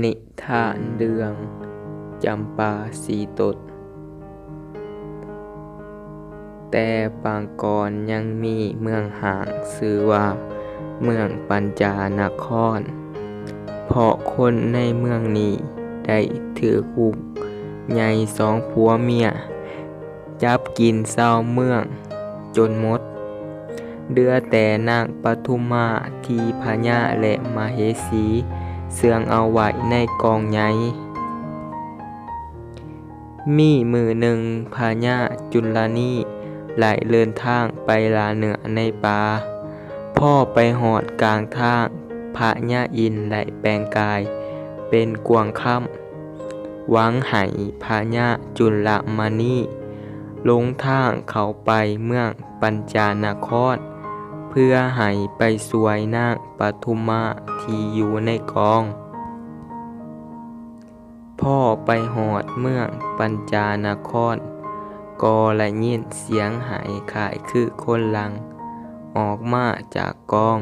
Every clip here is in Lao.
ນິທານເລື່ອງຈຳປາສີ່ຕົນ. ແຕ່ປາງກ່ອນຍັງມີເມືອງຮ້າງຊື່ວ່າເມືອງປັນຈານະຄອນ, ເພາະຄົນໃນເມືອງນີ້ໄດ້ຖືກຮຸກໃຫຍ່ສອງຜົວເມຍ ຈັບກິນຊາວເມືອງຈົນໝົດ, ເຫຼືອແຕ່ນາງປະທຸມມາທີ່ພະຍາ ແລະ ມະເຫສີເຊື່ອງເອົາໄວ້ໃນກ່ອງໃຫຍ່. ມີມື້ໜຶ່ງພະຍາຈຸນລະນີໄດ້ເດີນທາງໄປລ່າເນື້ອໃນປ່າ. ພໍໄປຮອດກາງທາງ, ພະຍາອິນໄດ້ແປງກາຍເປັນກວາງຄຳ ຫວັງໃຫ້ພະຍາຈຸນລະມະນີຫຼົງທາງເຂົ້າໄປເມືອງປັນຈານະຄອນ ເພື່ອໃຫ້ໄປຊ່ວຍນາງປະທຸມມາທີ່ຢູ່ໃນກ່ອງ. ພໍໄປຮອດເມືອງປັນຈານະຄອນ ກໍໄດ້ຍິນສຽງໄຫ້ຄ້າຍຄືຄົນຫຼັ່ງອອກມາຈາກ ກອງ.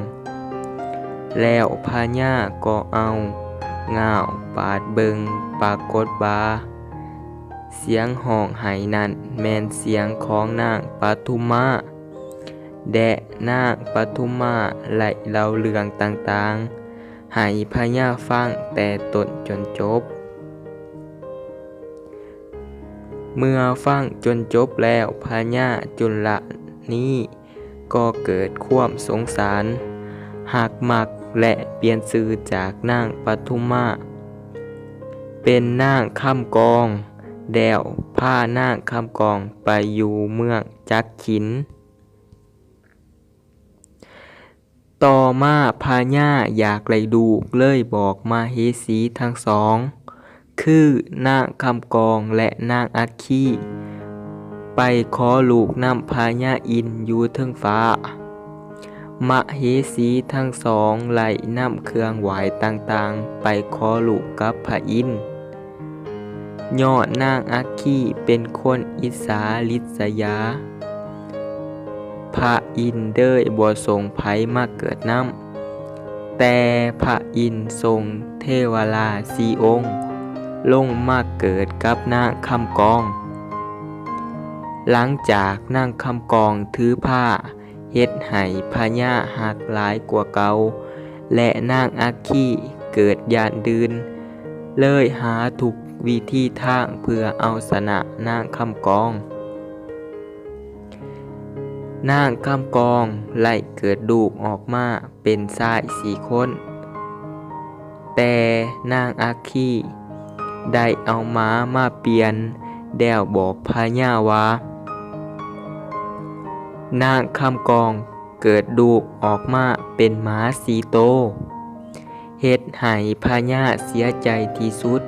ແລ້ວພະຍາກໍເອົາງ່າວປາດເບິ່ງ, ປາກົດວ່າສຽງຮ້ອງໄຫ້ນັ້ນແມ່ນສຽງຂອງນາງປະທຸມມາ, ແລະ ນາງປະທຸມມາໄດ້ເລົ່າເລື່ອງຕ່າງໆໃຫ້ພະຍາຟັງແຕ່ຕົ້ນຈົນຈົບ. ເມື່ອຟັງຈົນຈົບແລ້ວ, ພະຍາຈຸນລະນີກໍເກີດຄວາມສົງສານ, ຮັກມັກ ແລະ ປ່ຽນຊື່ຈາກນາງປະທຸມມາເປັນນາງຄຳກອງ, ແລ້ວພານາງຄຳກອງໄປຢູ່ເມືອງຈັກຂິນ. ຕໍ່ມາພະຍາຢາກໄດ້ລູກ ເລີຍບອກມະເຫສີທັງສອງ ຄືນາງຄຳກອງ ແລະ ນາງອັກຄີ ໄປຂໍລູກນຳພະຍາອິນຢູ່ເທິງຟ້າ. ມະເຫສີທັງສອງໄດ້ນຳເຄື່ອງໄຫວ້ຕ່າງໆໄປຂໍລູກກັບພະອິນ. ຍ້ອນນາງອັກຄີເປັນຄົນອິດສາລິດສະຢາ, ພະອິນເລີຍບໍ່ສົ່ງໃຜມາເກີດນຳ, ແຕ່ພະອິນສົ່ງເທວະລາສີ່ອົງລົງມາເກີດກັບນາງຄຳກອງ. ຫຼັງຈາກນາງຄຳກອງຖືພາ ເຮັດໃຫ້ພະຍາຮັກຫຼາຍກວ່າເກົ່າ ແລະ ນາງອັກຄີເກີດຢ້ານດື່ນ, ເລີຍຫາທຸກວິທີທາງເພື່ອເອົາຊະນະນາງຄຳກອງ. ນາງຄຳກອງໄດ້ເກີດລູກອອກມາເປັນຊາຍສີ່ຄົນ. ແຕ່ນາງອັກຄີໄດ້ເອົາໝາມາປ່ຽນ ແລ້ວບອກພະຍາວ່າ ນາງຄຳກອງເກີດລູກອອກມາເປັນໝາສີ່ໂຕ, ເຮັດໃຫ້ພະຍາເສຍໃຈທີ່ສຸດ,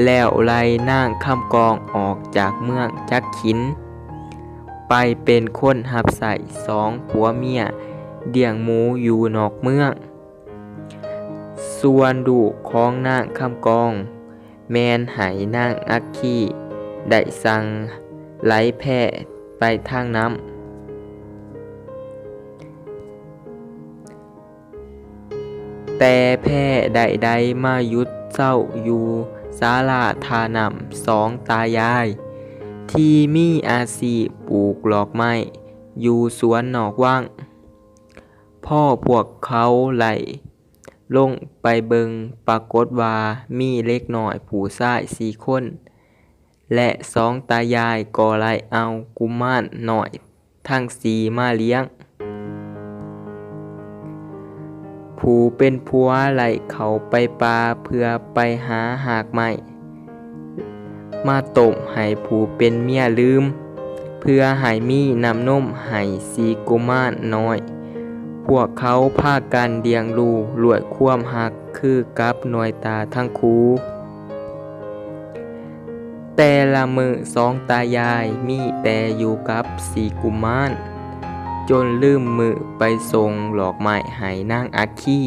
ແລ້ວໄລ່ນາງຄຳກອງອອກຈາກເມືອງຈັກຂິນ ໄປເປັນຄົນຮັບໃຊ້ສອງຜົວເມຍລ້ຽງໝູຢູ່ນອກເມືອງ. ສ່ວນລູກຂອງນາງຄຳກອງ ແມ່ນໃຫ້ນາງອັກຄີໄດ້ສັ່ງໄຫຼແພໄປທາງນ້ຳ, ແຕ່ແພໄດ້ໄດ້ມາຢຸດເຊົາຢູ່ສາລາທ່ານ້ຳສອງຕາຍາຍ ທີ່ມີອາຊີບປູກດອກໄມ້ຢູ່ສວນນອກວັງ. ພໍພວກເຂົາໄຫຼລົງໄປເບິ່ງ, ປາກົດວ່າມີເດັກນ້ອຍຜູ້ຊາຍສີ່ຄົນ ແລະ ສອງຕາຍາຍກໍໄດ້ເອົາກຸມານນ້ອຍທັງສີ່ມາລ້ຽງ. ຜູ້ເປັນຜົວໄດ້ເຂົ້າໄປປ່າເພື່ອໄປຫາຮາກໄມ້ ມາຕົ້ມໃຫ້ຜູ້ເປັນເມຍດື່ມ ເພື່ອໃຫ້ມີນ້ຳນົມໃຫ້ສີ່ກຸມານນ້ອຍ. ພວກເຂົາພາກັນລ້ຽງດູດ້ວຍຄວາມຮັກຄືກັບນ້ອຍຕາທັງຄູ່. ແຕ່ລະມື້ສອງຕາຍາຍມີແຕ່ຢູ່ກັບສີ່ກຸມານ, ຈົນລືມມື້ໄປສົ່ງດອກໄມ້ໃຫ້ນາງອັກຄີ.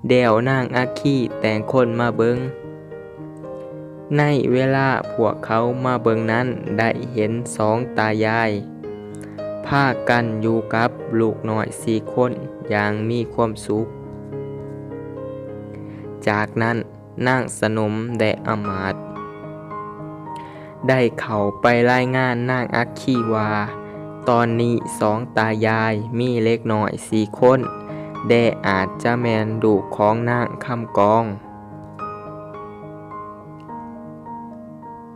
ແລ້ວນາງອັກຄີແຕ່ງຄົນມາເບິ່ງ. ໃນເວລາພວກເຂົາມາເບິ່ງນັ້ນ ໄດ້ເຫັນສອງຕາຍາຍພາກັນຢູ່ກັບລູກນ້ອຍສີ່ຄົນຢ່າງມີຄວາມສຸກ. ຈາກນັ້ນນາງສະໜົມແລະອຳມາດ ໄດ້ເຂົ້າໄປລາຍງານນາງອັກຄີວ່າ ຕອນນີ້ສອງຕາຍາຍມີເດັກນ້ອຍສີ່ຄົນ ແລະອາດຈະແມ່ນລູກຂອງນາງຄຳກອງ.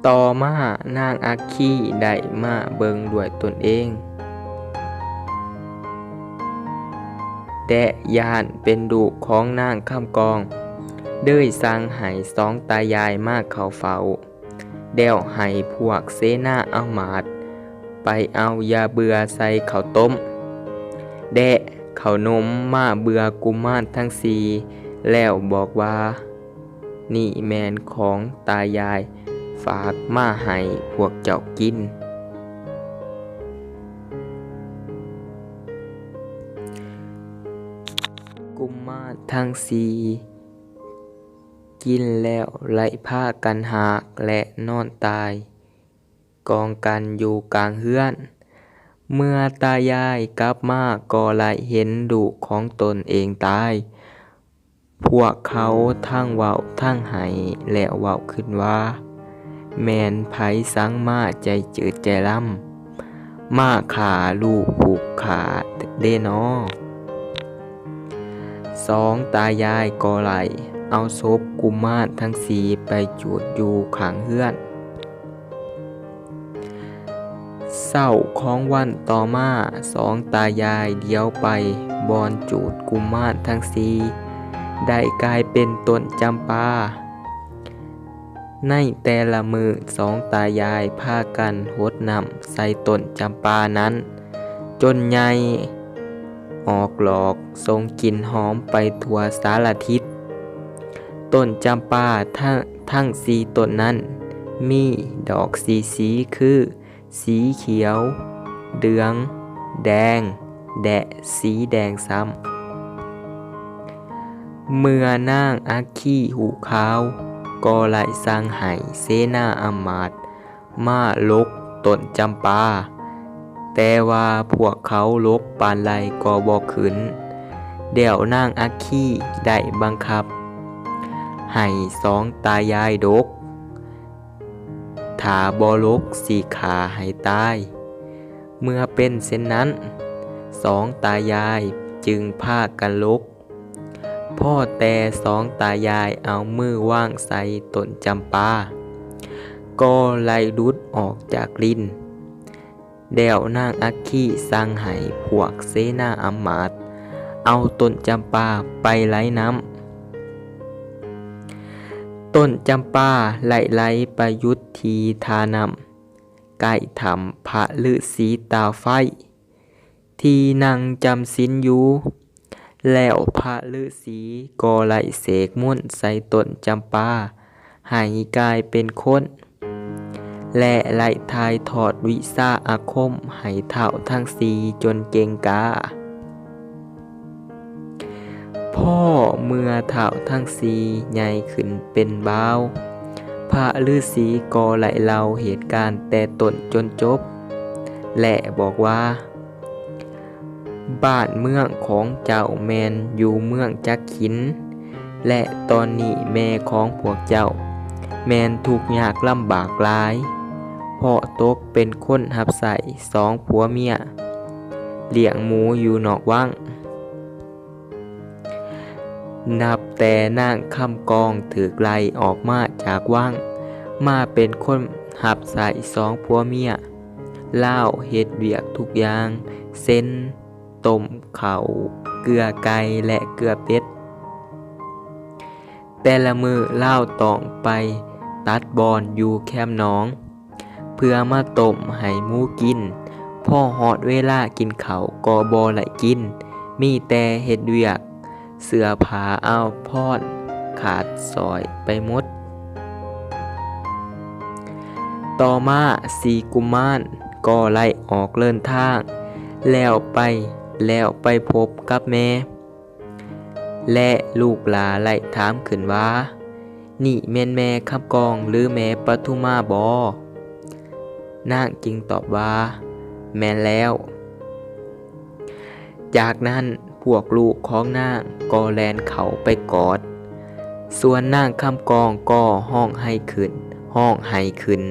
ຕໍ່ມານາງອັກຄີໄດ້ມາເບິ່ງດ້ວຍຕົນເອງ ແລະຢ້ານເປັນລູກຂອງນາງຄຳກອງ ເລີຍສັ່ງໃຫ້ສອງຕາຍາຍມາເຂົ້າເຝົ້າ ແລ້ວໃຫ້ພວກເສນາອຳມາດໄປເອົາຢາເບື່ອໃສ່ເຂົ້າຕົ້ມ ແລະເຂົ້າໜົມມາເບື່ອກຸມານທັງສີ່ ແລ້ວບອກວ່າ ນີ້ແມ່ນຂອງຕາຍາຍຝາກມາໃຫ້ພວກເຈົ້າກິນ. ກຸມານທັງສີ່ກິນແລ້ວໄລ່ພາກັນຮາກ ແລະນອນຕາຍກອງກັນຢູ່ກາງເຮືອນ. ເມື່ອຕາຍາຍກັບມາກໍໄລ່ເຫັນລູກຂອງຕົນເອງຕາຍ. ພວກເຂົາທັງເວົ້າທັງໄຫ້ ແລ້ວເວົ້າຂຶ້ນວ່າ ແມ່ນໃຜສັ່ງມາໃຈຈືດໃຈລຳ ມາຂ້າລູກຜູ້ຂ້າເດນໍ? ສອງຕາຍາຍກໍໄລ່ເອົາສົບກຸມານທັງສີ່ໄປຈູດຢູ່ຂ້າງເຮືອນ. ເຊົ້າຂອງວັນຕໍ່ມາ ສອງຕາຍາຍຫຼຽວໄປບ່ອນຈູດກຸມານທັງສີ່ ໄດ້ກາຍເປັນຕົ້ນຈຳປາ. ໃນແຕ່ລະມື້ ສອງຕາຍາຍພາກັນຫົດນ້ຳໃສ່ຕົ້ນຈຳປານັ້ນ ຈົນໃຫຍ່ອອກດອກ ສົ່ງກິ່ນຫອມໄປທົ່ວສາລະທິດ. ຕົ້ນຈຳປາທັງ ທັງສີ່ຕົ້ນນັ້ນ ມີດອກສີ່ສີ ຄື ສີຂຽວ, ເຫຼືອງ, ແດງ ແລະ ສີແດງຊ້ຳ. ເມື່ອນາງອັກຄີຮູ້ຂ່າວ ກໍໄດ້ສັ່ງໃຫ້ເສນາອຳມາດມາຫຼົກຕົ້ນຈຳປາ, ແຕ່ວ່າພວກເຂົາຫຼົກປານໃດກໍບໍ່ຂຶ້ນ. ແລ້ວນາງອັກຄີໄດ້ບັງຄັບໃຫ້ສອງຕາຍາຍດົກ, ຖ້າບໍ່ຫຼົກຊິຂ້າໃຫ້ຕາຍ. ເມື່ອເປັນເຊັ່ນນັ້ນ, ສອງຕາຍາຍຈຶ່ງພາກັນຫຼົກ. ພໍແຕ່ສອງຕາຍາຍເອົາມືວາງໃສ່ຕົ້ນຈຳປາ, ກໍໄລ່ຫຼຸດອອກຈາກດິນ. ແລ້ວນາງອັກຄີສັ່ງໃຫ້ພວກເສນາອຳມາດເອົາຕົ້ນຈຳປາໄປໄຫຼນ້ຳ. ຕົ້ນຈຳປາໄດ້ໄຫຼໄປຢຸດທີ່ທ່ານ້ຳ ໃກ້ຖ້ຳພະລືສີຕາໄຟ ທີ່ນັ່ງຈຳສິນຢູ່. ແລ້ວພະລືສີກໍໄດ້ເສກມົນໃສ່ຕົ້ນຈຳປາໃຫ້ກາຍເປັນຄົນ ແລະ ໄດ້ຖ່າຍທອດວິຊາອາຄົມໃຫ້ທ້າວທັງສີ່ຈົນເກັ່ງກ້າ. ພໍເມື່ອທ້າວທັງສີ່ໃຫຍ່ຂຶ້ນເປັນບ່າວ, ພະລືສີກໍໄດ້ເລົ່າເຫດການແຕ່ຕົ້ນຈົນຈົບ ແລະ ບອກວ່າ, ບ້ານເມືອງຂອງເຈົ້າແມ່ນຢູ່ເມືອງຈັກຂິນ ແລະ ຕອນນີ້ແມ່ຂອງພວກເຈົ້າແມ່ນທຸກຍາກລຳບາກຫຼາຍ, ເພາະຕົກເປັນຄົນຮັບໃຊ້ສອງຜົວເມຍ, ລ້ຽງໝູຢູ່ນອກວັງ. ນັບແຕ່ນາງຄຳກອງຖືກໄລ່ອອກມາຈາກວັງ ມາເປັນຄົນຮັບໃຊ້ສອງຜົວເມຍ, ລາວເຮັດວຽກທຸກຢ່າງ ເຊັ່ນ ຕົ້ມເຂົ້າ, ເກືອໄກ່ ແລະ ເກືອເປັດ. ແຕ່ລະມື້ລາວຕ້ອງໄປຕັດບ່ອນຢູ່ແຄມໜອງ ເພື່ອມາຕົ້ມໃຫ້ໝູກິນ. ພໍຮອດເວລາກິນເຂົ້າກໍບໍ່ໄດ້ກິນ, ມີແຕ່ເຮັດວຽກ, ເສື້ອຜ້າອາວພອນຂາດສອຍໄປໝົດ. ຕໍ່ມາສີ່ກຸມານກໍໄດ້ອອກເດີນທາງ ແລ້ວໄປ, ແລ້ວໄປພົບກັບແມ່ ແລະ ລູກຫຼ້າໄດ້ຖາມຂຶ້ນວ່າ, ນີ້ແມ່ນແມ່ຄຳກອງ ຫຼື ແມ່ປະທຸມາບໍ? ນາງຈຶ່ງຕອບວ່າ, ແມ່ນແລ້ວ. ຈາກນັ້ນພວກລູກຂອງນາງກໍແລ່ນເຂົ້າໄປກອດ. ສ່ວນນາງຄຳກອງກໍຮ້ອງໄຫ້ຂຶ້ນ ຮ້ອງໄຫ້ຂຶ້ນ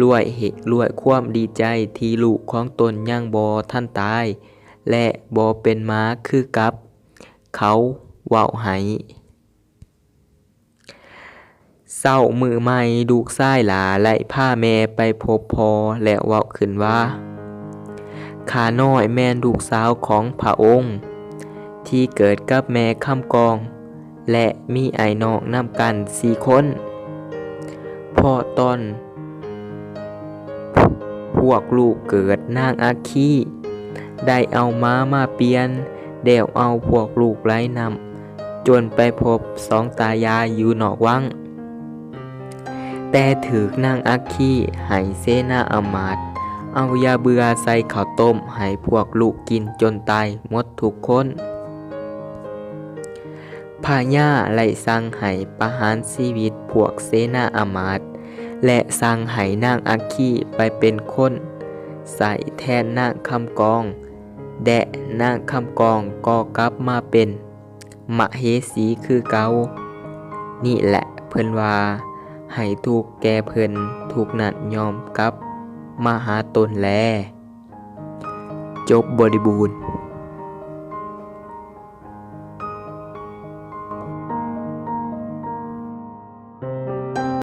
ດ້ວຍເຫດ ດ້ວຍຄວາມດີໃຈທີ່ລູກຂອງຕົນຍັງບໍ່ທັນຕາຍ ແລະ ບໍ່ເປັນໝາຄືກັບເຂົາເວົ້າໃຫ້. ເຊົ້າມື້ໃໝ່ ລູກຊາຍຫຼ້າໄດ້ພາແມ່ໄປພົບພໍ່ ແລະ ເວົ້າຂຶ້ນວ່າ ຂ້ານ້ອຍແມ່ນລູກສາວຂອງພະອົງ ທີ່ເກີດກັບແມ່ຄຳກອງ ແລະ ມີອ້າຍນ້ອງນຳກັນສີ່ຄົນ. ເພາະຕອນພວກລູກເກີດ ນາງອັກຄີໄດ້ເອົາໝາມາປ່ຽນ ແລ້ວເອົາພວກລູກໄຫຼນ້ຳ ຈົນໄປພົບສອງຕາຍາຍຢູ່ນອກວັງ. ແຕ່ຖືກນາງອັກຄີໃຫ້ເສນາອາມາດເອົາຢາເບື່ອໃສ່ເຂົ້າຕົ້ມໃຫ້ພວກລູກກິນຈົນຕາຍໝົດທຸກຄົນ. ພະຍາໄດ້ສັ່ງໃຫ້ປະຫານຊີວິດພວກເສນາອາມາດ ແລະ ສັ່ງໃຫ້ນາງອັກຄີໄປເປັນຄົນໃຊ້ແທນນາງຄຳກອງ ແລະ ນາງຄຳກອງກໍກັບມາເປັນມະເຫສີຄືເກົ່າ. ນີ້ແຫຼະເພິ່ນວ່າ ໃຫ້ທຸກແກ່ເພິ່ນ ທຸກນັ້ນຍ່ອມກັບມາຫາຕົນແລ. ຈົບບໍລິບູນ.